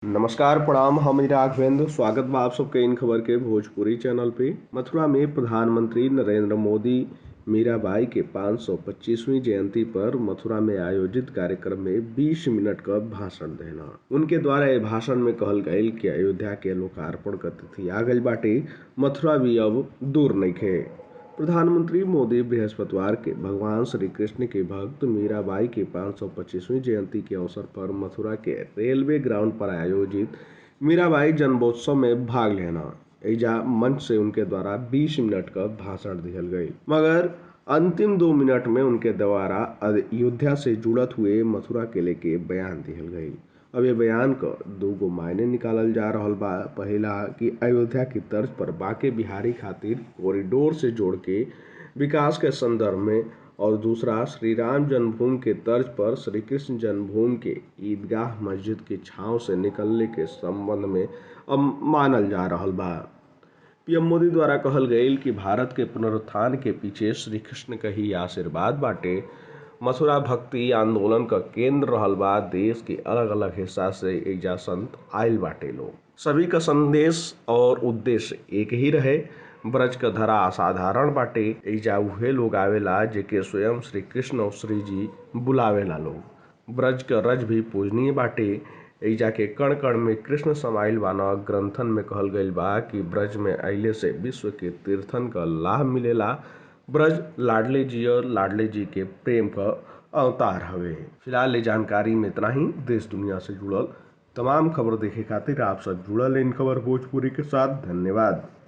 नमस्कार प्रणाम, हम राघवेंद्र। स्वागत बा आप सबके इन खबर के भोजपुरी चैनल पे। मथुरा में प्रधानमंत्री नरेंद्र मोदी मीराबाई के 525वीं जयंती पर मथुरा में आयोजित कार्यक्रम में 20 मिनट का भाषण देना। उनके द्वारा ये भाषण में कहल गईल कि अयोध्या के लोकार्पण क तिथि आ गईल बाटे, मथुरा भी अब दूर नइखे। प्रधानमंत्री मोदी बृहस्पतिवार के भगवान श्री कृष्ण के भक्त मीराबाई के 525वीं जयंती के अवसर पर मथुरा के रेलवे ग्राउंड पर आयोजित मीराबाई जन्मोत्सव में भाग लेना। एजा मंच से उनके द्वारा 20 मिनट का भाषण दिहल गई, मगर अंतिम 2 मिनट में उनके द्वारा अयोध्या से जुड़त हुए मथुरा के लेके बयान दिहल गई। अब ये बयान क दो गो मायने निकालल जा रहल बा। पहला कि अयोध्या की तर्ज पर बांके बिहारी खातिर कॉरिडोर से जोड़ के विकास के संदर्भ में, और दूसरा श्री राम जन्मभूमि के तर्ज पर श्री कृष्ण जन्मभूमि के ईदगाह मस्जिद की छांव से निकलने के संबंध में अब मानल जा रहल बा। पीएम मोदी द्वारा कहल गईल कि भारत के पुनरुत्थान के पीछे श्री कृष्ण का ही आशीर्वाद बाटे। मथुरा भक्ति आंदोलन का केंद्र रहल बा। देश के अलग अलग हिस्सा से एजा संत आयल बाटे लोग। सभी का संदेश और उद्देश्य एक ही रहे। ब्रज का धरा असाधारण बाटे। एजा उहे लोग आवेला जेके स्वयं श्री कृष्ण और श्री जी बुलावेला लोग। ब्रज का रज भी पूजनीय बाटे। एजा के कण कण में कृष्ण समाइल बाना। ग्रंथन में कहल गईल बा कि ब्रज में अइले से विश्व के तीर्थन का लाभ मिलेला। ब्रज लाडले जी और लाडले जी के प्रेम का अवतार हवे। फिलहाल ये जानकारी में इतना ही। देश दुनिया से जुड़ल तमाम खबर देखे खातिर आप सब जुड़ल इन खबर भोजपुरी के साथ। धन्यवाद।